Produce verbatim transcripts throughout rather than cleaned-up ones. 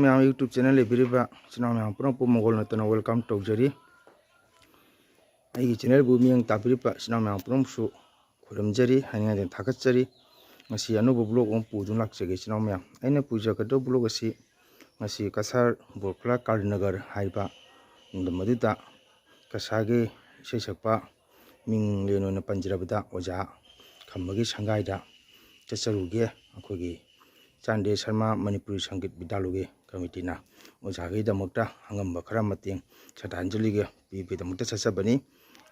ꯃꯌꯥꯝ YouTube channel ꯂꯩꯕꯤꯔꯤꯕ ꯏꯆꯤꯟ ꯏꯅꯥꯎ ꯃꯌꯥꯝ ꯄꯨꯝꯅꯃꯛꯄꯨ ꯃꯒꯣꯜ ꯅꯠꯇꯅ welcome ꯇꯧꯖꯔꯤ꯫ ꯑꯩꯒꯤ channelꯕꯨ ꯃꯤꯠꯌꯦꯡ ꯇꯥꯕꯤꯔꯤꯕ ꯏꯆꯤꯟ ꯏꯅꯥꯎ ꯃꯌꯥꯝ ꯄꯨꯝꯅꯃꯛꯁꯨ ꯈꯨꯔꯨꯝꯖꯔꯤ, ꯍꯥꯏꯅꯤꯡꯉꯥꯏꯗꯅ ꯊꯥꯒꯠꯆꯔꯤ꯫ ꯉꯁꯤ ꯑꯅꯧꯕ vlog ꯑꯃ ꯄꯨꯗꯨꯅ ꯂꯥꯛꯆꯒꯦ ꯏꯆꯤꯟ ꯏꯅꯥꯎ ꯃꯌꯥꯝ꯫ ꯑꯩꯅ ꯄꯨꯖꯒꯗꯧꯕ vlog ꯑꯁꯤ ꯉꯁꯤ ꯀꯁꯥꯔ ꯕꯣꯔꯈꯂꯥ ꯀꯥꯂꯤꯅꯒꯔ ꯍꯥꯏꯔꯤꯕ ꯂꯝꯗꯝ ꯑꯗꯨꯗ ꯀꯁꯥꯔꯒꯤ ꯏꯁꯩ ꯁꯛꯄ ꯃꯤꯡ ꯂꯦꯟ ꯑꯣꯏꯅ ꯄꯟꯖꯔꯕꯗ ꯑꯣꯖꯥ ꯈꯝꯕꯒꯤ ꯁꯪꯒꯥꯏꯗ ꯆꯠꯆꯔꯨꯒꯦ꯫ ꯑꯩꯈꯣꯏꯒꯤ ꯆꯥꯟꯗꯦ ꯁꯔꯃ ꯃꯅꯤꯄꯨꯔꯤ ꯁꯪꯒꯤꯠ ꯕꯤꯗ꯭ꯌꯥꯂꯣꯒꯤ ꯀꯃꯤꯇꯤꯅ ꯑꯣꯖꯥꯒꯤꯗꯃꯛꯇ ꯑꯉꯝꯕ ꯈꯔ ꯃꯇꯦꯡ ꯁ꯭ꯔꯗꯥꯟꯖꯂꯤꯒ ꯄꯤꯕꯒꯤꯗꯃꯛꯇ ꯆꯠꯆꯕꯅꯤ꯫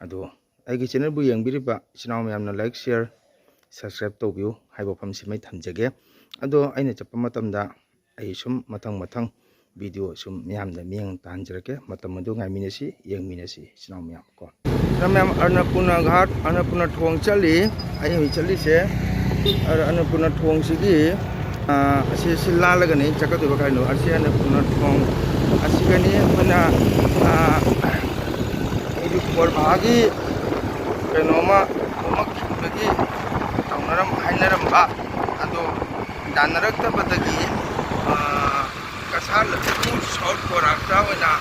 ꯑꯗꯣ ꯑꯩꯒꯤ channelꯕꯨ ꯌꯦꯡꯕꯤꯔꯤꯕ ꯏꯆꯤꯟ ꯏꯅꯥꯎ ꯃꯌꯥꯝꯅ like, share, subscribe ꯇꯧꯕꯤꯌꯨ ꯍꯥꯏꯕ ꯋꯥꯐꯝꯁꯤꯃ ꯊꯝꯖꯒꯦ꯫ ꯑꯗꯣ ꯑꯩꯅ ꯆꯠꯄ ꯃꯇꯝꯗ ꯑꯩ ꯁꯨꯝ ꯃꯊꯪ ꯃꯊꯪ video ꯁꯨꯝ ꯃꯤꯌꯥꯝꯗ ꯃꯤꯠꯌꯦꯡ ꯇꯥꯍꯟꯖꯔꯛꯀꯦ꯫ ꯃꯇꯝ ꯑꯗꯨ ꯉꯥꯏꯃꯤꯟꯅꯁꯤ, ꯌꯦꯡꯃꯤꯟꯅꯁꯤ ꯏꯆꯤꯟ ꯏꯅꯥꯎ ꯃꯌꯥꯝ ꯀꯣ꯫ ꯏꯆꯤꯟ ꯏꯅꯥꯎ ꯃꯌꯥꯝ, ꯑꯟꯅꯄꯨꯔꯅꯥ ꯘꯥꯠ, ꯑꯟꯅꯄꯨꯔꯅꯥ ꯊꯣꯡ ꯆꯠꯂꯤ꯫ ꯑꯩ ꯍꯧꯖꯤꯛ ꯆꯠꯂꯤꯁꯦ ꯑ-, ꯑꯟꯅꯄꯨꯔꯅꯥ ꯊꯣꯡꯁꯤꯒꯤ, ꯑ, ꯑꯁꯤ, ꯁꯤ ꯂꯥꯜꯂꯒꯅꯤ ꯆꯠꯀꯗꯣꯏꯕ꯫ ꯀꯩꯅꯣ, ꯑꯁꯤ ꯑꯟꯅꯄꯨꯔꯅꯥ ꯊꯣꯡ ꯑꯁꯤꯒꯅꯤ꯫ ꯑꯩꯈꯣꯏꯅ, ꯑ, ꯑꯩꯒꯤ ꯀꯣꯔꯕꯥꯒꯤ ꯀꯩꯅꯣꯃ ꯈꯣꯝꯃꯛꯈꯤꯕꯒꯤ ꯇꯧꯅꯔꯝ-, ꯍꯥꯏꯅꯔꯝꯕ ꯑꯗꯣ ꯌꯥꯅꯔꯛꯇꯕꯗꯒꯤ, ꯑ, ꯀꯁꯥꯔ ꯂꯝꯐꯨ ꯁꯥꯎꯠ ꯀꯣꯔꯥꯛꯇ ꯑꯣꯏꯅ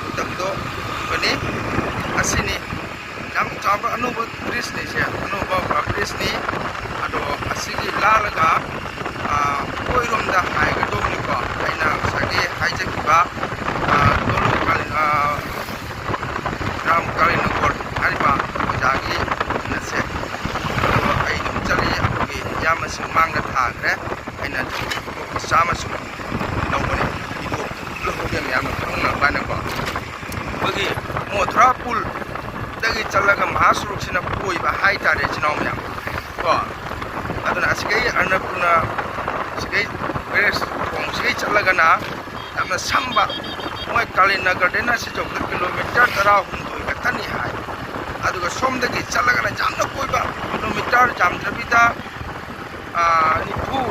ꯃꯇꯝꯗꯣ ꯍꯨꯟꯕꯅꯤ꯫ ꯑꯁꯤꯅꯤ ꯌꯥꯝ ꯆꯥꯎꯕ ꯑꯅꯧꯕ bridgeꯅꯤ ꯁꯦ, ꯑꯅꯧꯕ bridgeꯅꯤ꯫ ꯑꯗꯣ ꯑꯁꯤꯒꯤ ꯂꯥꯜꯂꯒ, ꯑ, ꯑꯣꯏꯔꯣꯝꯗ ꯍꯥꯏꯒꯗꯧꯕꯅꯤꯀꯣ꯫ ꯑꯩꯅ ꯉꯁꯥꯏꯒꯤ ꯍꯥꯏꯖꯈꯤꯕ, ꯑ, ꯗꯣꯂꯨ ꯀꯥꯂꯤ-, ꯑ, ꯔꯥꯝ ꯀꯥꯂꯤꯅꯒꯣꯔ ꯍꯥꯏꯔꯤꯕ ꯑꯣꯖꯥꯒꯤ ꯌꯨꯝ ꯑꯁꯦ꯫ ꯑꯗꯣ ꯑꯩ ꯑꯗꯨꯝ ꯆꯠꯂꯤ, ꯑꯩꯈꯣꯏꯒꯤ ꯏꯌꯥꯝꯕꯁꯤꯡ ꯃꯥꯡꯗ ꯊꯥꯈ꯭ꯔꯦ꯫ ꯑꯩꯅ ꯆꯥꯝꯃ ꯁꯨꯝ ꯂꯧꯕꯅꯦ꯫ ꯚꯤꯗꯤꯑꯣ ꯂꯧꯍꯧꯒꯦ ꯃꯌꯥꯝꯅ ꯈꯪꯅꯕ ꯍꯥꯏꯅꯀꯣ꯫ ꯑꯩꯈꯣꯏꯒꯤ ꯃꯣꯊ꯭ꯔꯥ ꯄꯨꯜꯗꯒꯤ ꯆꯠꯂꯒ ꯃꯍꯥꯁꯨꯔꯨꯛꯁꯤꯅ ꯀꯣꯏꯕ ꯍꯥꯏꯇꯥꯔꯦ, ꯏꯆꯤꯟ ꯏꯅꯥꯎ ꯃꯌꯥꯝ ꯀꯣ꯫ ꯑꯗꯨꯅ ꯑꯁꯤꯒꯩ ꯑꯟꯅꯄꯨꯔꯅꯥ, ꯁꯤꯒꯩ ꯄꯦꯔꯦꯁ ꯊꯣꯡꯁꯤꯒꯩ ꯆꯠꯂꯒꯅ ꯌꯥꯝꯅ ꯁꯝꯕ, ꯃꯣꯏ ꯀꯥꯂꯤꯅꯒꯔꯗꯩꯅ ꯁꯤ ꯌꯧꯕꯗ ꯀꯤꯂꯣꯃꯤꯇꯔ ꯇꯔꯥꯍꯨꯝꯗꯣꯏ ꯈꯛꯇꯅꯤ ꯍꯥꯏ꯫ ꯑꯗꯨꯒ ꯁꯣꯝꯗꯒꯤ ꯆꯠꯂꯒꯅ ꯌꯥꯝꯅ ꯀꯣꯏꯕ, ꯀꯤꯂꯣꯃꯤꯇꯔ ꯌꯥꯝꯗ꯭ꯔꯕꯤꯗ, ꯑꯥ, ꯅꯤꯐꯨ,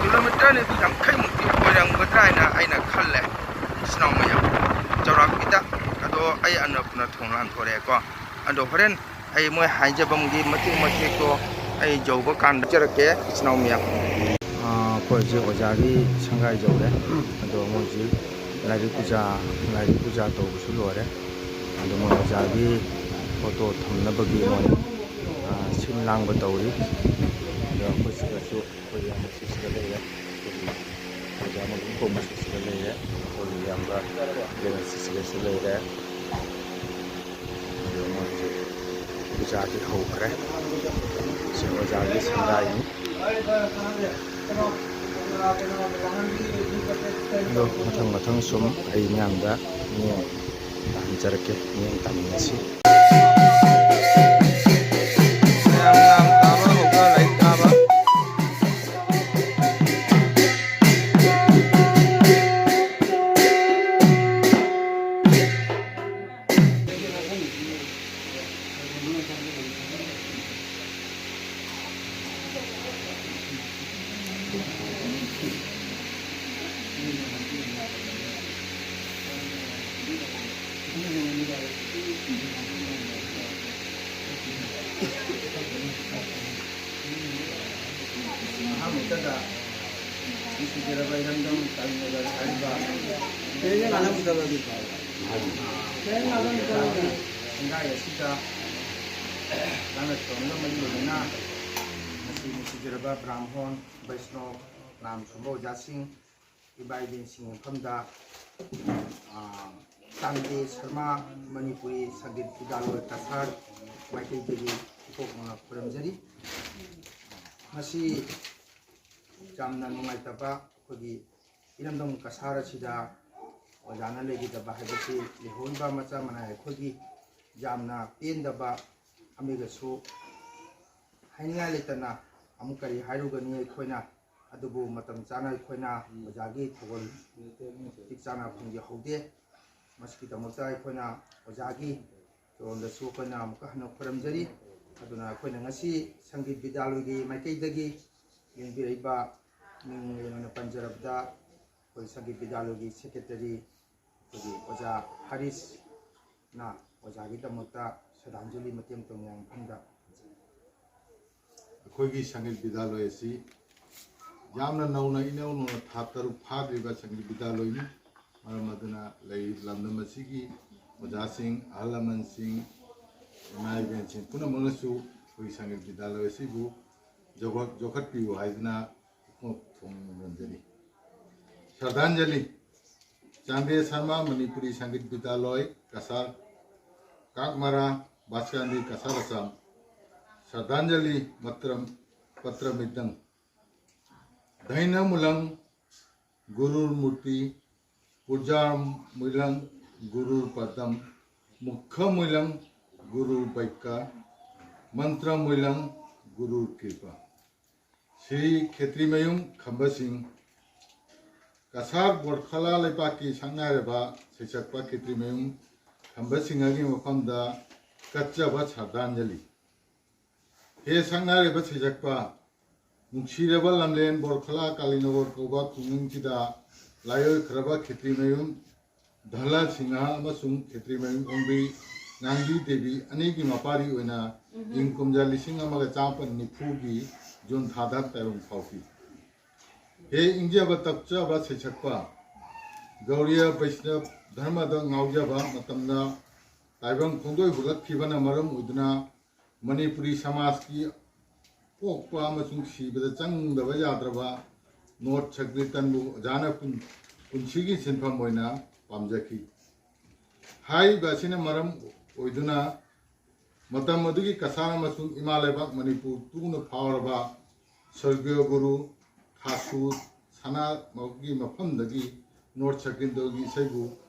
ꯀꯤꯂꯣꯃꯤꯇꯔ ꯅꯤꯐꯨ ꯌꯥꯡꯈꯩꯃꯨꯛꯇꯤ ꯑꯣꯏꯔꯝꯒꯗ꯭ꯔꯥ ꯍꯥꯏꯅ ꯑꯩꯅ ꯈꯜꯂꯦ, ꯏꯆꯤꯟ ꯏꯅꯥꯎ ꯃꯌꯥꯝ, ꯆꯥꯎꯔꯥꯛꯄꯤꯗ꯫ ꯑꯗꯣ ꯑꯩ ꯑꯟꯅꯄꯨꯔꯅꯥ ꯊꯣꯡ ꯂꯥꯟꯊꯣꯔꯛꯑꯦꯀꯣ꯫ ꯑꯗꯣ ꯍꯣꯔꯦꯟ ꯑꯩ ꯃꯣꯏ ꯍꯥꯏꯖꯕꯝꯒꯤ ꯃꯇꯦꯛ ꯃꯇꯦꯛꯇꯣ ꯑꯩ ꯌꯧꯕ ꯀꯥꯟꯗ ꯆꯠꯆꯔꯛꯀꯦ, ꯏꯆꯤꯟ ꯏꯅꯥꯎ ꯃꯌꯥꯝ꯫ ꯑꯥ, ꯑꯩꯈꯣꯏ ꯍꯧꯖꯤꯛ ꯑꯣꯖꯥꯒꯤ ꯁꯪꯒꯥꯏ ꯌꯧꯔꯦ꯫ ꯑꯗꯣ ꯃꯣꯏ ꯍꯧꯖꯤꯛ ꯂꯥꯏꯔꯤꯛ ꯄꯨꯖꯥ, ꯂꯥꯏꯔꯤꯛ ꯄꯨꯖꯥ ꯇꯧꯕꯁꯨ ꯂꯣꯏꯔꯦ꯫ ꯑꯗꯣ ꯃꯣꯏ ꯑꯣꯖꯥꯒꯤ ꯐꯣꯇꯣ ꯊꯝꯅꯕꯒꯤ ꯃꯣꯏ, ꯑ, ꯁꯤꯟ ꯂꯥꯡꯕ ꯇꯧꯔꯤ꯫ ꯑꯗꯣ ꯑꯩꯈꯣꯏ ꯁꯤꯗꯁꯨ ꯑꯩꯈꯣꯏ ꯏꯌꯥꯝꯕꯁꯨ ꯁꯤꯗ ꯂꯩꯔꯦ꯫ ꯑꯩꯈꯣꯏꯒꯤ ꯑꯣꯖꯥ ꯃꯔꯨꯝ ꯀꯣꯡꯕꯁꯨ ꯁꯤꯗ ꯂꯩꯔꯦ꯫ ꯑꯩꯈꯣꯏꯒꯤ ꯏꯌꯥꯝꯕ ꯂꯦꯟꯁꯨ ꯁꯤꯗꯁꯨ ꯂꯩꯔꯦ꯫ ꯑꯗꯣ ꯃꯣꯏꯁꯦ ꯄꯨꯖꯥꯗꯤ ꯍꯧꯈ꯭ꯔꯦ꯫ ꯁꯤ ꯑꯣꯖꯥꯒꯤ ꯁꯪꯒꯥꯏꯅꯤ꯫ ꯑꯗꯣ ꯃꯊꯪ ꯃꯊꯪ ꯁꯨꯝ ꯑꯩ ꯃꯌꯥꯝꯗ ꯃꯤꯠꯌꯦꯡ ꯇꯥꯍꯟꯖꯔꯛꯀꯦ, ꯃꯤꯠꯌꯦꯡ ꯇꯥꯃꯤꯟꯅꯁꯤ꯫ ꯃꯌꯥꯝ ꯂꯥꯡ ꯇꯥꯕ ꯍꯧꯕ, ꯂꯥꯏꯔꯤꯛ ꯇꯥꯕ꯫ ꯑꯍꯥꯟꯕꯗ ꯅꯨꯡꯁꯤꯖꯔꯕ ꯏꯔꯝꯗꯝ ꯀꯔꯤꯝꯅꯒꯔ ꯍꯥꯏꯔꯤꯕ ꯁꯪꯒꯥꯏ ꯑꯁꯤꯗ ꯂꯥꯟꯅ ꯊꯧꯔꯝꯒ ꯃꯔꯤ ꯂꯩꯅꯅ ꯉꯁꯤ ꯅꯨꯡꯁꯤꯖꯔꯕ ꯕ꯭ꯔꯥꯍꯃꯣꯟ, ꯕꯩꯁꯅꯣꯞ, ꯅꯥꯝ ꯁꯣꯟꯕ ꯑꯣꯖꯥꯁꯤꯡ, ꯏꯃꯥ ꯏꯕꯦꯟꯁꯤꯡꯒꯤ ꯃꯐꯝꯗ, ꯑ, ꯇꯥꯟꯗꯦ ꯁꯔꯃ ꯃꯅꯤꯄꯨꯔꯤ ꯁꯪꯒꯤꯠ ꯕꯤꯗ꯭ꯌꯥꯂꯣꯏ ꯀꯁꯥꯔ ꯃꯥꯏꯀꯩꯗꯒꯤ ꯏꯀꯣꯛ ꯅꯧꯅ ꯈꯨꯔꯨꯝꯖꯔꯤ꯫ ꯉꯁꯤ ꯌꯥꯝꯅ ꯅꯨꯡꯉꯥꯏꯇꯕ ꯑꯩꯈꯣꯏꯒꯤ ꯏꯔꯝꯗꯝ ꯀꯁꯥꯔ ꯑꯁꯤꯗ ꯑꯣꯖꯥꯅ ꯂꯩꯈꯤꯗꯕ ꯍꯥꯏꯕꯁꯤ ꯂꯩꯍꯧꯔꯤꯕ ꯃꯆꯥ ꯃꯅꯥꯏ ꯑꯩꯈꯣꯏꯒꯤ ꯌꯥꯝꯅ ꯄꯦꯟꯗꯕ ꯑꯃꯒꯁꯨ ꯍꯥꯏꯅꯤꯡꯉꯥꯏ ꯂꯩꯇꯅ ꯑꯃꯨꯛ ꯀꯔꯤ ꯍꯥꯏꯔꯨꯒꯅꯤ ꯑꯩꯈꯣꯏꯅ꯫ ꯑꯗꯨꯕꯨ ꯃꯇꯝ ꯆꯥꯅ ꯑꯩꯈꯣꯏꯅ ꯑꯣꯖꯥꯒꯤ ꯊꯧꯒꯜ ꯃꯇꯤꯛ ꯆꯥꯅ ꯐꯪꯖꯍꯧꯗꯦ꯫ ꯃꯁꯤꯒꯤꯗꯃꯛꯇ ꯑꯩꯈꯣꯏꯅ ꯑꯣꯖꯥꯒꯤ ꯆꯣꯟꯗꯁꯨ ꯑꯩꯈꯣꯏꯅ ꯑꯃꯨꯛꯀ ꯍꯟꯅ ꯈꯨꯔꯨꯝꯖꯔꯤ꯫ ꯑꯗꯨꯅ ꯑꯩꯈꯣꯏꯅ ꯉꯁꯤ ꯁꯪꯒꯤꯠ ꯕꯤꯗ꯭ꯌꯥꯂꯣꯏꯒꯤ ꯃꯥꯏꯀꯩꯗꯒꯤ ꯂꯦꯡꯕꯤꯔꯛꯏꯕ ꯃꯤꯡ ꯑꯣꯏꯅ ꯄꯟꯖꯔꯕꯗ ꯑꯩꯈꯣꯏ ꯁꯪꯒꯤꯠ ꯕꯤꯗ꯭ꯌꯥꯂꯣꯏꯒꯤ ꯁꯦꯀ꯭ꯔꯦꯇꯔꯤ ꯑꯩꯈꯣꯏꯒꯤ ꯑꯣꯖꯥ ꯍꯔꯤꯁꯅ ꯑꯣꯖꯥꯒꯤꯗꯃꯛꯇ ꯁ꯭ꯔꯗꯥꯟꯖꯂꯤ ꯃꯇꯦꯛ ꯑꯃꯇꯪ ꯃꯌꯥꯝ ꯃꯐꯝꯗ꯫ ꯑꯩꯈꯣꯏꯒꯤ ꯁꯪꯒꯤꯠ ꯕꯤꯗ꯭ꯌꯥꯂꯣꯏ ꯑꯁꯤ ꯌꯥꯝꯅ ꯅꯧꯅ, ꯏꯅꯧ ꯅꯧꯅ ꯊꯥ ꯇꯔꯨꯛ ꯐꯥꯗ꯭ꯔꯤꯕ ꯁꯪꯒꯤꯠ ꯕꯤꯗ꯭ꯌꯥꯂꯣꯏꯅꯤ꯫ ꯃꯔꯝ ꯑꯗꯨꯅ ꯂꯩꯔꯤꯕ ꯂꯝꯗꯝ ꯑꯁꯤꯒꯤ ꯑꯣꯖꯥꯁꯤꯡ, ꯑꯍꯜ ꯂꯃꯟꯁꯤꯡ, ꯏꯃꯥ ꯏꯕꯦꯟꯁꯤꯡ ꯄꯨꯝꯅꯃꯛꯅꯁꯨ ꯑꯩꯈꯣꯏꯒꯤ ꯁꯪꯒꯤꯠ ꯕꯤꯗ꯭ꯌꯥꯂꯣꯏ ꯑꯁꯤꯕꯨ ꯆꯥꯎꯈꯠ-, ꯆꯥꯎꯈꯠꯄꯤꯌꯨ ꯍꯥꯏꯗꯨꯅ ꯏꯀꯣꯛ ꯊꯣꯡꯅ ꯅꯤꯖꯔꯤ꯫ ꯁ꯭ꯔꯗꯥꯟꯖꯂꯤ꯫ ꯆꯥꯟꯗꯦ ꯁꯔꯃ, ꯃꯅꯤꯄꯨꯔꯤ ꯁꯪꯒꯤꯠ ꯕꯤꯗ꯭ꯌꯥꯂꯣꯏ, ꯀꯁꯥꯔ, ꯀꯥꯛꯃꯔꯥ, ꯕꯥꯁꯀꯥꯟꯗꯤ, ꯀꯁꯥꯔ, ꯑꯁꯥꯝ꯫ ꯁ꯭ꯔꯗꯥꯟꯖꯂꯤ ꯃꯇ꯭ꯔꯝ, ꯄꯇ꯭ꯔ ꯃꯤꯗꯪ꯫ ꯙꯩꯅ ꯃꯨꯂꯪ ꯒꯨꯔꯨꯔ ꯃꯨꯔꯇꯤ, ꯄꯨꯖꯥ ꯃꯨꯂꯪ ꯒꯨꯔꯨꯔ ꯄꯗꯝ, ꯃꯨꯈ ꯃꯨꯂꯪ ꯒꯨꯔꯨꯔ ꯕꯩꯀ, ꯃꯟꯇ꯭ꯔ ꯃꯨꯂꯪ ꯒꯨꯔꯨꯔ ꯀ꯭ꯔꯤꯄꯥ꯫ ꯁ꯭ꯔꯤ ꯈꯦꯇ꯭ꯔꯤꯃꯌꯨꯝ ꯈꯝꯕꯁꯤꯡ꯫ ꯀꯁꯥꯔ ꯕꯣꯔꯈꯂꯥ ꯂꯩꯄꯥꯛꯀꯤ ꯁꯛꯅꯥꯏꯔꯕ ꯁꯩꯁꯛꯄ ꯈꯦꯇ꯭ꯔꯤꯃꯌꯨꯝ ꯈꯝꯕꯁꯤꯡꯍꯒꯤ ꯃꯐꯝꯗ ꯀꯠꯆꯕ ꯁ꯭ꯔꯗꯥꯟꯖꯂꯤ꯫ ꯍꯦ ꯁꯛꯅꯥꯏꯔꯕ ꯁꯩꯁꯛꯄ, ꯅꯨꯡꯁꯤꯔꯕ ꯂꯝꯂꯦꯟ ꯕꯣꯔꯈꯂꯥ ꯀꯥꯂꯤꯅꯒꯔ ꯀꯧꯕ ꯈꯨꯡꯒꯪꯁꯤꯗ ꯂꯥꯏꯑꯣꯏꯈ꯭ꯔꯕ ꯈꯦꯇ꯭ꯔꯤꯃꯌꯨꯝ ꯙꯅꯂꯥꯜ ꯁꯤꯡꯍ ꯑꯃꯁꯨꯡ ꯈꯦꯇ꯭ꯔꯤꯃꯌꯨꯝ ꯑꯣꯡꯕꯤ ꯉꯥꯡꯕꯤ ꯗꯦꯕꯤ ꯑꯅꯤꯒꯤ ꯃꯄꯥꯔꯤ ꯑꯣꯏꯅ ꯏꯪ ꯀꯨꯝꯖꯥ ꯂꯤꯁꯤꯡ ꯑꯃꯒ ꯆꯥꯃꯥꯄꯟ ꯅꯤꯐꯨꯒꯤ ꯖꯨꯟ ꯊꯥꯗ ꯇꯥꯏꯕꯪ ꯐꯥꯎꯈꯤ꯫ ꯍꯦ ꯏꯪꯖꯕ ꯇꯞꯆꯕ ꯁꯩꯁꯛꯄ, ꯒꯧꯔꯤꯌ ꯕꯩꯁꯅꯕ ꯙꯔꯃꯗ ꯉꯥꯎꯖꯕ ꯃꯇꯝꯗ ꯇꯥꯏꯕꯪ ꯈꯣꯡꯗꯣꯏ ꯍꯨꯜꯂꯛꯈꯤꯕꯅ ꯃꯔꯝ ꯑꯣꯏꯗꯨꯅ ꯃꯅꯤꯄꯨꯔꯤ ꯁꯃꯥꯖꯀꯤ ꯄꯣꯛꯄ ꯑꯃꯁꯨꯡ ꯁꯤꯕꯗ ꯆꯪꯗꯕ ꯌꯥꯗ꯭ꯔꯕ ꯅꯣꯠ ꯁꯪꯀꯤꯔꯇꯟꯕꯨ ꯑꯣꯖꯥꯅ ꯄꯨꯟ-, ꯄꯨꯟꯁꯤꯒꯤ ꯁꯤꯟꯐꯝ ꯑꯣꯏꯅ ꯄꯥꯝꯖꯈꯤ꯫ ꯍꯥꯏꯔꯤꯕ ꯑꯁꯤꯅ ꯃꯔꯝ ꯑꯣꯏꯗꯨꯅ ꯃꯇꯝ ꯑꯗꯨꯒꯤ ꯀꯁꯥꯔ ꯑꯃꯁꯨꯡ ꯏꯃꯥ ꯂꯩꯕꯥꯛ ꯃꯅꯤꯄꯨꯔ ꯇꯨꯅ ꯐꯥꯎꯔꯕ ꯁ꯭ꯋꯔꯒꯤꯌ ꯒꯨꯔꯨ ꯈꯥꯁꯨ ꯁꯅꯥꯃꯍꯤꯒꯤ ꯃꯐꯝꯗꯒꯤ ꯅꯣꯠ ꯁꯪꯀꯤꯔꯇꯟꯒꯤ ꯏꯁꯩꯕꯨ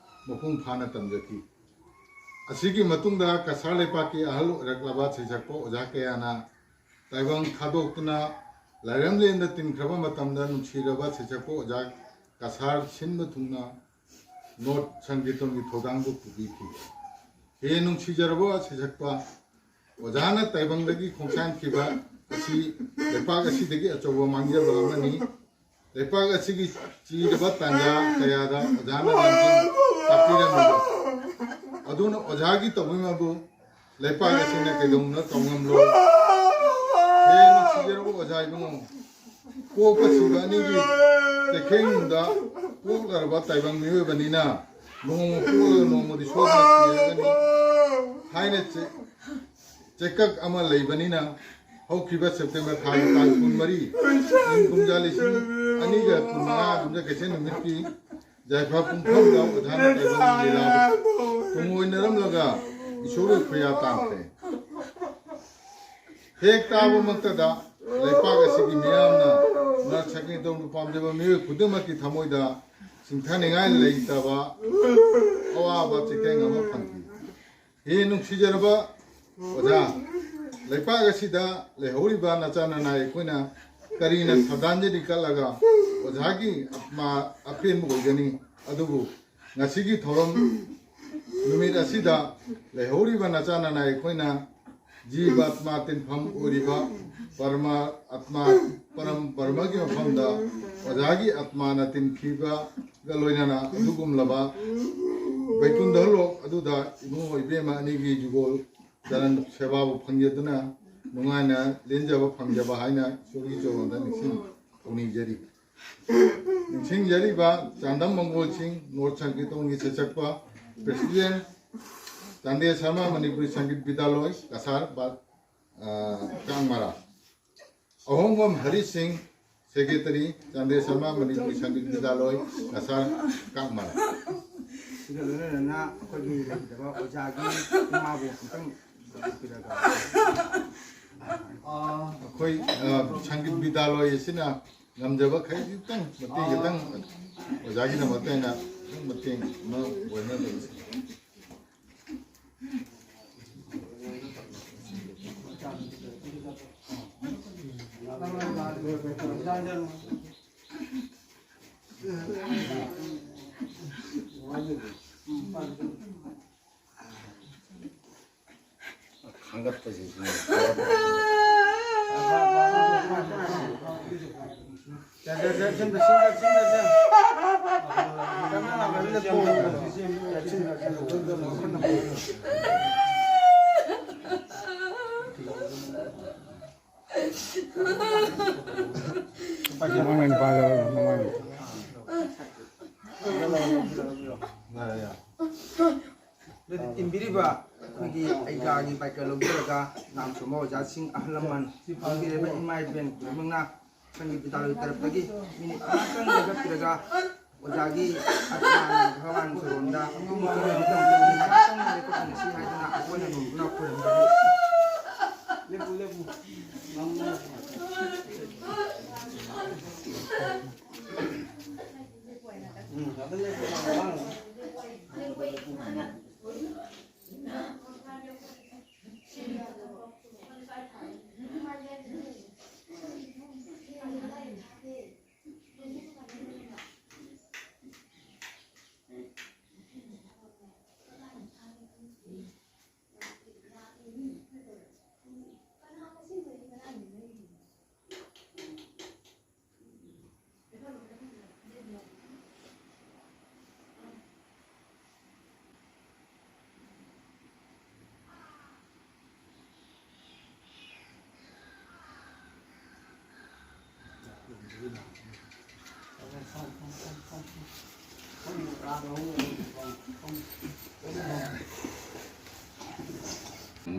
ꯃꯄꯨꯡ ꯐꯥꯅ ꯇꯝꯖꯈꯤ꯫ ꯑꯁꯤꯒꯤ ꯃꯇꯨꯡꯗ ꯀꯁꯥꯔ ꯂꯩꯄꯥꯛꯀꯤ ꯑꯍꯜ ꯑꯣꯏꯔꯛꯂꯕ ꯁꯩꯁꯛꯄ ꯑꯣꯖꯥ ꯀꯌꯥꯅ ꯇꯥꯏꯕꯪ ꯊꯥꯗꯣꯛꯇꯨꯅ ꯂꯥꯏꯔꯦꯝꯂꯦꯟꯗ ꯇꯤꯟꯈ꯭ꯔꯕ ꯃꯇꯝꯗ ꯅꯨꯡꯁꯤꯔꯕ ꯁꯩꯁꯛꯄ ꯑꯣꯖꯥ ꯀꯁꯥꯔ ꯁꯤꯟꯕ ꯊꯨꯡꯅ ꯅꯣꯠ ꯁꯪꯀꯤꯔꯇꯟꯒꯤ ꯊꯧꯗꯥꯡꯕꯨ ꯄꯨꯕꯤꯈꯤ꯫ ꯍꯦ ꯅꯨꯡꯁꯤꯖꯔꯕ ꯁꯩꯁꯛꯄ, ꯑꯣꯖꯥꯅ ꯇꯥꯏꯕꯪꯗꯒꯤ ꯈꯣꯡꯁꯥꯟꯈꯤꯕ ꯑꯁꯤ ꯂꯩꯄꯥꯛ ꯑꯁꯤꯗꯒꯤ ꯑꯆꯧꯕ ꯃꯥꯡꯖꯕ ꯑꯃꯅꯤ꯫ ꯂꯩꯄꯥꯛ ꯑꯁꯤꯒꯤ ꯆꯤꯔꯕ ꯇꯥꯟꯖꯥ ꯀꯌꯥꯗ ꯑꯣꯖꯥꯅ ꯂꯝꯖꯤꯡ ꯇꯥꯛꯄꯤꯔꯝꯃꯤꯕ ꯑꯗꯨꯅ ꯑꯣꯖꯥꯒꯤ ꯇꯧꯕꯤꯃꯜꯕꯨ ꯂꯩꯄꯥꯛ ꯑꯁꯤꯅ ꯀꯩꯗꯧꯅ ꯀꯥꯎꯉꯝꯂꯣꯏ꯫ ꯍꯦ ꯅꯨꯡꯁꯤꯖꯔꯕ ꯑꯣꯖꯥ ꯏꯕꯨꯡꯉꯣ, ꯄꯣꯛꯄ ꯁꯤꯕ ꯑꯅꯤꯒꯤ ꯆꯩꯈꯦꯡꯅꯨꯡꯗ ꯄꯣꯛꯂꯔꯕ ꯇꯥꯏꯕꯪ ꯃꯤꯑꯣꯏꯕꯅꯤꯅ ꯅꯣꯡꯃ ꯄꯣꯛꯂꯒ ꯅꯣꯡꯃꯗꯤ ꯁꯣꯏꯗꯅ ꯁꯤꯔꯒꯅꯤ ꯍꯥꯏꯅ ꯆꯦ-, ꯆꯦꯀꯛ ꯑꯃ ꯂꯩꯕꯅꯤꯅ ꯍꯧꯈꯤꯕ ꯁꯦꯞꯇꯦꯝꯕꯔ ꯊꯥꯒꯤ ꯇꯥꯡ ꯀꯨꯟꯃꯔꯤ, ꯏꯪ ꯀꯨꯝꯖꯥ ꯂꯤꯁꯤꯡ ꯑꯅꯤꯒ ꯀꯨꯟꯃꯉꯥ ꯌꯨꯝꯖꯀꯩꯁ ꯅꯨꯃꯤꯠꯀꯤ ꯌꯥꯏꯐ ꯄꯨꯡꯐꯝꯗ ꯑꯣꯖꯥꯅ ꯇꯥꯏꯕꯪ ꯂꯤꯂꯥꯕꯨ ꯇꯨꯡꯑꯣꯏꯅꯔꯝꯂꯒ ꯏꯁꯣꯔꯒꯤ ꯈꯨꯌꯥ ꯇꯥꯟꯈ꯭ꯔꯦ꯫ ꯍꯦꯛ ꯇꯥꯕꯃꯛꯇꯗ ꯂꯩꯄꯥꯛ ꯑꯁꯤꯒꯤ ꯃꯤꯌꯥꯝꯅ ꯅꯔ ꯁꯛꯅꯤꯇꯣꯝꯕꯨ ꯄꯥꯝꯖꯕ ꯃꯤꯑꯣꯏ ꯈꯨꯗꯤꯡꯃꯛꯀꯤ ꯊꯃꯣꯏꯗ ꯆꯤꯡꯊꯅꯤꯡꯉꯥꯏ ꯂꯩꯇꯕ ꯑꯋꯥꯕ ꯆꯩꯊꯦꯡ ꯑꯃ ꯐꯪꯈꯤ꯫ ꯍꯦ ꯅꯨꯡꯁꯤꯖꯔꯕ ꯑꯣꯖꯥ, ꯂꯩꯄꯥꯛ ꯑꯁꯤꯗ ꯂꯩꯍꯧꯔꯤꯕ ꯅꯆꯥ ꯅꯅꯥꯏ ꯑꯩꯈꯣꯏꯅ ꯀꯔꯤꯅ ꯁ꯭ꯔꯗꯥꯟꯖꯂꯤ ꯀꯠꯂꯒ ꯑꯣꯖꯥꯒꯤ ꯑꯥꯠꯃꯥ ꯑꯄꯦꯟꯕ ꯑꯣꯏꯒꯅꯤ? ꯑꯗꯨꯕꯨ ꯉꯁꯤꯒꯤ ꯊꯧꯔꯝ ꯅꯨꯃꯤꯠ ꯑꯁꯤꯗ ꯂꯩꯍꯧꯔꯤꯕ ꯅꯆꯥ ꯅꯅꯥꯏ ꯑꯩꯈꯣꯏꯅ ꯖꯤꯕ ꯑꯥꯠꯃꯥ ꯇꯤꯟꯐꯝ ꯑꯣꯏꯔꯤꯕ ꯄꯔꯃ ꯑꯥꯠꯃꯥ ꯄꯔꯝ ꯕ꯭ꯔꯍ꯭ꯃꯒꯤ ꯃꯐꯝꯗ ꯑꯣꯖꯥꯒꯤ ꯑꯥꯠꯃꯥꯅ ꯇꯤꯟꯈꯤꯕꯒ ꯂꯣꯏꯅꯅ ꯑꯗꯨꯒꯨꯝꯂꯕ ꯕꯩꯀꯨꯟꯊ ꯂꯣꯛ ꯑꯗꯨꯗ ꯏꯕꯨꯡꯉꯣ ꯏꯕꯦꯝꯃ ꯑꯅꯤꯒꯤ ꯖꯨꯒꯣꯜ ꯆꯔꯟ ꯁꯦꯕꯥꯕꯨ ꯐꯪꯖꯗꯨꯅ ꯅꯨꯡꯉꯥꯏꯅ ꯂꯦꯟꯖꯕ ꯐꯪꯖꯕ ꯍꯥꯏꯅ ꯏꯁꯣꯔꯒꯤ ꯆꯣꯔꯣꯟꯗ ꯅꯤꯡꯁꯤꯡ ꯊꯧꯅꯤꯖꯔꯤ꯫ ꯅꯤꯡꯁꯤꯡꯖꯔꯤꯕ ꯆꯥꯟꯗꯝ ꯃꯪꯒꯣꯜꯁꯤꯡ, ꯅꯣꯔꯠ ꯁꯪꯀꯤꯔꯇꯣꯟꯒꯤ ꯁꯩꯁꯛꯄ, ꯄ꯭ꯔꯦꯁꯤꯗꯦꯟ, ꯆꯥꯟꯗꯦ ꯁꯔꯃ ꯃꯅꯤꯄꯨꯔꯤ ꯁꯪꯒꯤꯠ ꯕꯤꯗ꯭ꯌꯥꯂꯣꯏ, ꯀꯁꯥꯔ, ꯕꯥ-, ꯑ, ꯀꯥꯡꯃꯔꯥ꯫ ꯑꯍꯣꯡꯕꯝ ꯍꯔꯤ ꯁꯤꯡ, ꯁꯦꯀ꯭ꯔꯦꯇꯔꯤ, ꯆꯥꯟꯗꯦ ꯁꯔꯃ ꯃꯅꯤꯄꯨꯔꯤ ꯁꯪꯒꯤꯠ ꯕꯤꯗ꯭ꯌꯥꯂꯣꯏ, ꯀꯁꯥꯔ, ꯀꯥꯡꯃꯔꯥ꯫ ꯁꯤꯒ ꯂꯣꯏꯅꯅ ꯑꯩꯈꯣꯏꯒꯤ ꯂꯩꯈꯤꯗꯕ ꯑꯣꯖꯥꯒꯤ ꯏꯃꯥꯕꯨ ꯑꯃꯨꯛꯇꯪ ꯀꯧꯕꯤꯔꯒ꯫ ꯑꯩꯈꯣꯏ, ꯑ, ꯁꯪꯒꯤꯠ ꯕꯤꯗ꯭ꯌꯥꯂꯣꯏ ꯑꯁꯤꯅ ꯉꯝꯖꯕ ꯈꯔ ꯈꯤꯇꯪ, ꯃꯇꯦꯡ ꯈꯤꯇꯪ, ꯑꯣꯖꯥꯒꯤꯗꯃꯛꯇ ꯑꯩꯅ ꯈꯤꯇꯪ ꯃꯇꯦꯡ ꯑꯃ ꯑꯣꯏꯅꯕ꯫ ꯈꯥꯡꯒꯠꯄꯁꯤꯁꯨ꯫ ꯃꯃꯥꯡ ꯑꯣꯏꯅ ꯄꯥꯏꯔꯣ, ꯃꯃꯥꯡ꯫ ꯑꯗꯨꯗꯤ ꯏꯟꯕꯤꯔꯤꯕ ꯑꯩꯈꯣꯏꯒꯤ ꯑꯩꯒꯥꯒꯤ ꯕꯥꯏꯀꯔ ꯂꯧꯖꯔꯒ ꯅꯥꯝ ꯁꯣꯝꯕ ꯑꯣꯖꯥꯁꯤꯡ, ꯑꯍꯜ ꯂꯃꯟ, ꯏꯟꯕꯤꯔꯤꯕ ꯏꯃꯥ ꯏꯕꯦꯟ ꯈꯨꯗꯤꯡꯃꯛꯅ ꯁꯪꯒꯤ ꯕꯤꯗ꯭ꯌꯥꯂꯣꯏ ꯇꯔꯞꯇꯒꯤ ꯃꯤꯅꯤꯠ ꯑꯃꯇꯪ ꯂꯦꯞꯄꯤꯔꯒ ꯑꯣꯖꯥꯒꯤ ꯑꯠꯃꯥꯅ ꯚꯒꯋꯥꯟ ꯁꯣꯔꯣꯟꯗ ꯑꯃꯨꯛꯇꯪ ꯂꯦꯞꯄ ꯐꯪꯁꯤ ꯍꯥꯏꯗꯨꯅ ꯑꯩꯈꯣꯏꯅ ꯅꯣꯡꯗꯨꯅ ꯈꯨꯔꯨꯝꯖꯔꯤ꯫ ꯂꯦꯞꯄꯨ, ꯂꯦꯞꯄꯨ꯫ ꯎꯝ, ꯉꯥꯛꯇꯪ ꯂꯦꯞꯄꯨ꯫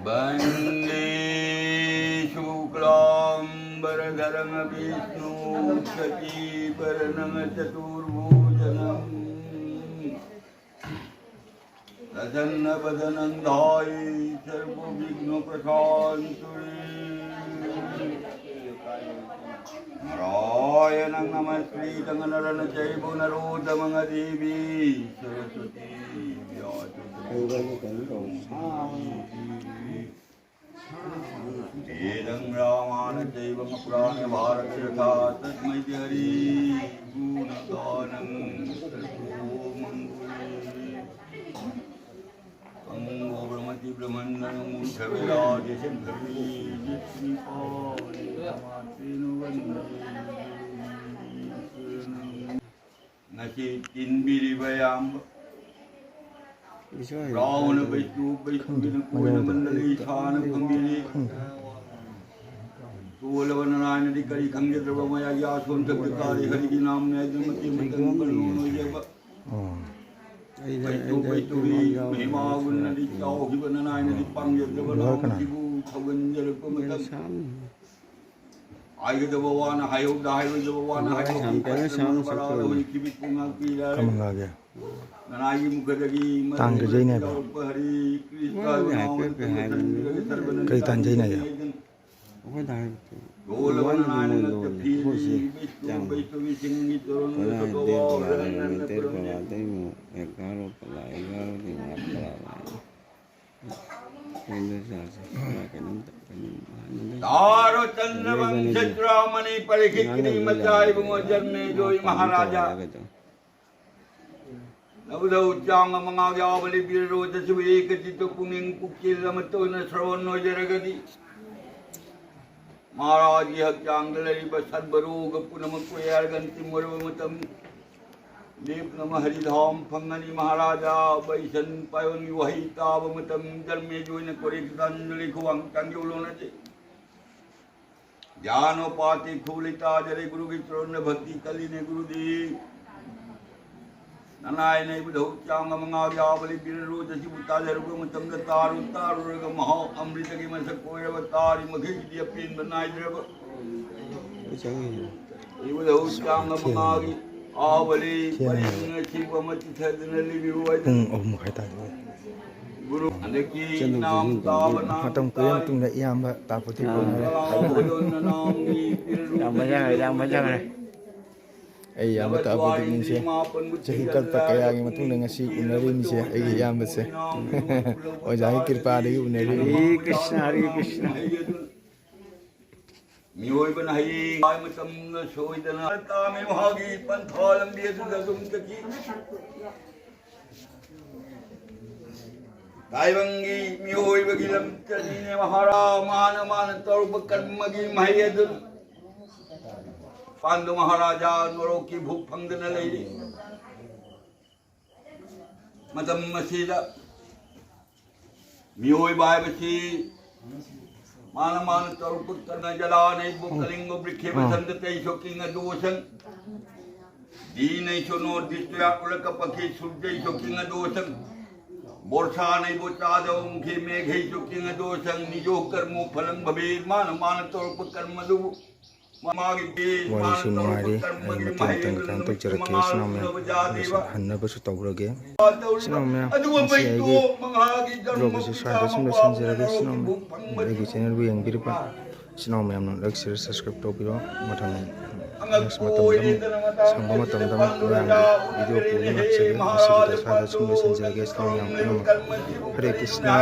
वन्दे शुक्लाम्बरधरं विष्णुं शशिवर्णं चतुर्भुजम्। प्रसन्नवदनं ध्याये सर्वविघ्नोपशान्तये। नारायणं नमस्कृत्य नरं चैव नरोत्तमं देवीं सरस्वतीं व्यासं वेदं रामायणं चैव पुराणं भारतं यथा तस्मै हरि गुणगानं सर्वमङ्गले। अङ्गो ब्रह्मति ब्रह्मण्डनं मुञ्चवेदादिशं भवे यत्कृपालमात्रेण वन्दे गुरुं शरणं। ꯉꯁꯤ ꯇꯤꯟꯕꯤꯔꯤꯕ ꯑꯌꯥꯝꯕ ꯏꯁꯥ ꯔꯥꯎꯅ ꯕꯩꯁꯨ, ꯕꯩꯁꯨꯒꯤꯅ ꯀꯣꯏꯅ ꯃꯟꯗꯂꯤ ꯁꯥꯅ ꯐꯝꯕꯤꯔꯤ꯫ ꯑꯣꯜꯂꯕ ꯅꯅꯥꯏꯅꯗꯤ ꯀꯔꯤ ꯈꯪꯖꯗ꯭ꯔꯕ ꯃꯌꯥꯒꯤ ꯑꯁꯣꯟ ꯁꯛꯇ ꯀꯥꯔꯤ ꯍꯔꯤꯒꯤ ꯅꯥꯝꯅꯦ ꯍꯥꯏꯗꯨꯅ ꯃꯇꯦꯡ ꯃꯇꯦꯡ ꯀꯔꯤ ꯅꯣꯏꯖꯕ꯫ ꯀꯩꯇꯧ ꯀꯩꯇꯧꯒꯤ ꯃꯍꯤꯃꯥ ꯒꯨꯟꯅꯗꯤ ꯆꯥꯎꯈꯤꯕ ꯅꯅꯥꯏꯅꯗꯤ ꯄꯥꯡꯖꯗ꯭ꯔꯕ ꯂꯣꯏꯔꯦ ꯀꯅꯥ? ꯅꯥꯃꯁꯤꯕꯨ ꯊꯧꯒꯟꯖꯔꯛꯄ ꯃꯇꯝ꯫ ꯍꯥꯏꯒꯗꯕ ꯋꯥꯅ ꯍꯥꯏꯍꯧꯗ, ꯍꯥꯏꯔꯣꯏꯗꯕ ꯋꯥꯅ ꯍꯥꯏꯗꯣꯛꯈꯤ꯫ ꯄꯥꯏꯁꯟꯕ ꯃꯔꯥꯗ ꯍꯨꯟꯈꯤꯕꯤ ꯄꯨꯡꯉꯥꯛꯄꯤꯔ꯫ ꯀꯃꯟꯒꯥꯒꯤ ꯅꯅꯥꯏꯒꯤ ꯃꯨꯈꯗꯒꯤ ꯇꯥꯡ ꯀꯩꯖꯩꯅꯦ ꯍꯥꯏꯕ? ꯌꯥꯎꯔꯛꯄ ꯍꯔꯤ ꯀ꯭ꯔꯤꯁꯅ ꯃꯣꯏꯅꯗꯤ ꯍꯥꯏꯐꯦꯠ ꯍꯥꯏꯐꯦꯠ ꯍꯥꯏꯕꯅꯤ꯫ ꯀꯔꯤ ꯇꯥꯟꯖꯩꯅꯦ ꯍꯥꯏꯕ? ꯑꯩꯈꯣꯏꯗ ꯍꯥꯏꯔꯛꯇꯦ꯫ ꯂꯣꯜꯂꯕ ꯂꯣꯟꯕꯗꯤ ꯃꯣꯏ ꯅꯥꯏꯅ ꯂꯣꯜꯂꯦ꯫ ꯇꯞꯄꯤ ꯑꯩꯈꯣꯏꯁꯦ ꯂꯤꯕꯤ ꯆꯥꯡ ꯂꯣꯏ ꯇꯧꯕꯤ ꯆꯤꯡꯒꯤ ꯇꯣꯔꯣꯟ ꯄꯂꯥ ꯂꯣꯏ ꯗꯦꯠ ꯀꯧꯕ ꯕꯥꯔꯣ, ꯅꯥꯏꯅ ꯅꯨꯃꯤꯠ ꯗꯦꯠ ꯇꯧꯔꯝꯃꯤ꯫ ꯕꯥꯔꯣꯗꯩ ꯑꯃꯨꯛ ꯑꯦꯒꯥꯔꯣ ꯄꯂꯥ, ꯑꯦꯒꯥꯔꯣꯗꯩ ꯑꯃꯨꯛ ꯄꯂꯥ ꯂꯥꯛꯑꯦ꯫ ꯀꯩꯅꯣ ꯆꯥꯁꯦ꯫ ꯄꯂꯥ ꯀꯩꯅꯣꯝꯇ, ꯀꯩꯅꯣꯝ ꯍꯥꯟꯅꯗꯩ ꯇꯥꯔꯣ ꯆꯟꯗ꯭ꯔꯃꯪ ꯂꯩꯕꯅꯤꯗꯤ꯫ ꯁꯦꯇ꯭ꯔꯥꯃꯅꯤ ꯄꯔꯤꯈꯤꯠꯀꯤꯅꯤ ꯉꯥꯡꯅꯕꯗꯤ ꯃꯆꯥ ꯂꯩꯔꯦ꯫ ꯏꯕꯨꯡꯉꯣ ꯖꯟꯃꯦꯖꯣꯏ ꯏꯃꯥ ꯄꯥꯟꯒꯤ ꯃꯍꯥꯔꯥꯖꯥ꯫ ꯇꯧꯔꯒ ꯇꯧ꯫ ꯅꯕꯨꯙꯧ ꯆꯥꯝꯃ ꯃꯉꯥꯒꯤ ꯑꯥꯕꯂꯤ ꯕꯤꯔꯔꯣꯗꯁꯤꯕꯨ ꯑꯦꯀꯆꯤꯠꯇ ꯄꯨꯛꯅꯤꯡ ꯄꯨꯛꯆꯦꯜ ꯑꯃꯠꯇ ꯑꯣꯏꯅ ꯁ꯭ꯔꯋꯟ ꯑꯣꯏꯖꯔꯒꯗꯤ, ꯃꯍꯥꯔꯥꯖꯒꯤ ꯍꯛꯆꯥꯡꯗ ꯂꯩꯔꯤꯕ ꯁꯔꯕ ꯔꯣꯒ ꯄꯨꯝꯅꯃꯛ ꯀꯣꯏꯌꯥꯔꯒ ꯑꯟꯇꯤꯝ ꯑꯣꯏꯔꯕ ꯃꯇꯝ ꯂꯦꯞꯅꯕ ꯍꯔꯤꯙꯥꯝ ꯐꯪꯒꯅꯤ꯫ ꯃꯍꯥꯔꯥꯖꯥ ꯕꯩꯁꯟ ꯄꯥꯏꯌꯣꯟꯒꯤ ꯋꯥꯍꯩ ꯇꯥꯕ ꯃꯇꯝ ꯙꯔꯃꯦꯖ ꯑꯣꯏꯅ ꯀꯣꯔꯦꯛ ꯇꯥꯟꯗꯨꯅ ꯂꯩꯈꯨꯋꯥꯡ ꯆꯥꯟꯗꯦꯜ ꯂꯣꯟ ꯑꯁꯤ ꯌꯥꯅꯣ ꯄꯥꯇꯤ ꯈꯨꯂꯤ ꯇꯥꯖꯔꯦ ꯒꯨꯔꯨꯒꯤ ꯆꯔꯣꯟꯗ ꯚꯛꯇꯤ ꯀꯜꯂꯤꯅꯦ ꯒꯨꯔꯨꯗꯤ꯫ ꯅꯅꯥꯏꯅ ꯏꯕꯨꯙꯧ ꯆꯥꯝꯃ ꯃꯉꯥ ꯌꯥꯎꯕ ꯂꯤꯄꯤꯔ ꯔꯣꯖ ꯑꯁꯤꯕꯨ ꯇꯥꯖꯔꯨꯕ ꯃꯇꯝꯗ ꯇꯥꯔꯨ ꯇꯥꯔꯨꯔꯒ ꯃꯍꯥꯎ ꯑꯃ꯭ꯔꯤꯇꯒꯤ ꯃꯁꯛ ꯑꯣꯏꯔꯕ ꯇꯥꯔꯤ ꯃꯈꯩꯒꯤꯗꯤ ꯑꯄꯦꯟꯕ ꯅꯥꯏꯗ꯭ꯔꯕ꯫ ꯂꯣꯏ ꯆꯪꯉꯤ꯫ ꯏꯕꯨꯙꯧ ꯆꯥꯝꯃ ꯃꯉꯥꯒꯤ ꯑꯥꯕꯂꯤ ꯄꯔꯤꯡ ꯑꯁꯤꯕꯨ ꯑꯃ ꯆꯤꯊꯗꯨꯅ ꯂꯤꯕꯤꯌꯨ ꯍꯥꯏꯗꯨꯅ꯫ ꯄꯨꯡ ꯑꯍꯨꯝ ꯃꯈꯥꯏ ꯇꯥꯗꯧꯔꯦ꯫ ꯒꯨꯔꯨ ꯍꯟꯗꯛꯀꯤ ꯆꯠꯂꯨ, ꯏꯅꯥꯎ ꯆꯠꯂꯨ, ꯇꯥꯕ ꯆꯠꯂꯨ꯫ ꯅꯥꯎ ꯃꯇꯝ ꯀꯨꯏꯔ ꯇꯥꯏ꯫ ꯃꯇꯨꯡꯗ ꯏꯌꯥꯝꯕ ꯇꯥꯛꯄꯗꯤ ꯐꯪꯉꯔꯦ꯫ ꯌꯥꯝ ꯐꯖꯈ꯭ꯔꯦ, ꯌꯥꯝ ꯐꯖꯈ꯭ꯔꯦ꯫ ꯑꯩ ꯏꯌꯥꯝꯕ ꯇꯥꯛꯄꯗꯤ ꯅꯤꯡꯁꯦ꯫ ꯆꯍꯤ ꯀꯜꯄ ꯀꯌꯥꯒꯤ ꯃꯇꯨꯡꯗ ꯉꯁꯤ ꯎꯅꯔꯤꯕꯁꯦ ꯑꯩꯒꯤ ꯏꯌꯥꯝꯕꯁꯦ꯫ ꯑꯣꯖꯥꯒꯤ ꯀ꯭ꯔꯤꯄꯥꯗꯒꯤ ꯎꯅꯔꯤꯕꯅꯤ꯫ ꯍꯔꯦ ꯀ꯭ꯔꯤꯁꯅ, ꯍꯔꯦ ꯀ꯭ꯔꯤꯁꯅ꯫ ꯃꯤꯑꯣꯏꯕꯅ ꯍꯌꯦꯡ ꯃꯇꯝꯗ ꯁꯣꯏꯗꯅ ꯇꯥꯝꯃꯤ, ꯃꯍꯥꯛꯀꯤ ꯄꯟꯊꯥ ꯂꯝꯕꯤ ꯑꯗꯨꯗ ꯑꯗꯨꯝ ꯆꯠꯈꯤ꯫ ꯇꯥꯏꯕꯪꯒꯤ ꯃꯤꯑꯣꯏꯕꯒꯤ ꯂꯝꯆꯠꯅꯤꯅꯦ ꯃꯍꯥꯔꯥ, ꯃꯥꯅ ꯃꯥꯅ ꯇꯧꯔꯨꯕ ꯀꯔꯃꯒꯤ ꯃꯍꯩ ꯑꯗꯨ ꯄꯥꯟꯗꯨ ꯃꯍꯥꯔꯥꯖꯥ ꯅꯣꯔꯣꯛꯀꯤ ꯚꯨꯛ ꯐꯪꯗꯅ ꯂꯩꯔꯤ꯫ ꯃꯇꯝ ꯑꯁꯤꯗ ꯃꯤꯑꯣꯏꯕ ꯍꯥꯏꯕꯁꯤ मानमानतरुपकर्मजलानैव कलिंगवृक्षेव सन्ततैः स्वकिङ्गदोषम्। दीनैः स्वनोद्दिष्टया पुलकपक्षे सुरजैः स्वकिङ्गदोषम्। वर्षानैव चादौ मुखे मेघैः स्वकिङ्गदोषम्। निजो कर्मो फलं भवेर्मानमानतरुपकर्मजो। ꯋꯥꯔꯤꯁꯨ ꯅꯨꯡꯉꯥꯏꯔꯤ꯫ ꯑꯩ ꯃꯇꯦꯡ ꯃꯇꯦꯡ ꯀꯩꯅꯣ ꯇꯧꯖꯔꯛꯀꯦ꯫ ꯏꯆꯤꯟ ꯏꯅꯥꯎ ꯃꯌꯥꯝ, ꯍꯟꯅꯕꯁꯨ ꯇꯧꯔꯒꯦ꯫ ꯏꯆꯤꯟ ꯏꯅꯥꯎ ꯃꯌꯥꯝ, ꯉꯁꯤ ꯑꯩꯒꯤ vlog ꯑꯁꯤ ꯁ꯭ꯋꯥꯏꯗ ꯁꯨꯝ ꯂꯣꯏꯁꯤꯟꯖꯔꯒꯦ꯫ ꯏꯆꯤꯟ ꯏꯅꯥꯎ ꯃꯌꯥꯝ, ꯑꯩꯒꯤ channelꯕꯨ ꯌꯦꯡꯕꯤꯔꯤꯕ ꯏꯆꯤꯟ ꯏꯅꯥꯎ ꯃꯌꯥꯝꯅ like, share, subscribe ꯇꯧꯕꯤꯔꯣ꯫ ꯃꯊꯪ next ꯃꯇꯝꯗ ꯑꯃꯨꯛ, ꯁꯪꯕ ꯃꯇꯝꯗ ꯑꯃꯨꯛ ꯃꯌꯥꯝꯒꯤ video ꯄꯨꯅꯕ ꯂꯥꯛꯆꯒꯦ꯫ ꯉꯁꯤꯒꯤꯗꯤ ꯁ꯭ꯋꯥꯏꯗ ꯁꯨꯝ ꯂꯣꯏꯁꯤꯟꯖꯔꯒꯦ꯫ ꯏꯆꯤꯟ ꯏꯅꯥꯎ ꯃꯌꯥꯝ ꯄꯨꯝꯅꯃꯛ ꯍꯔꯦ ꯀ꯭ꯔꯤꯁꯅ꯫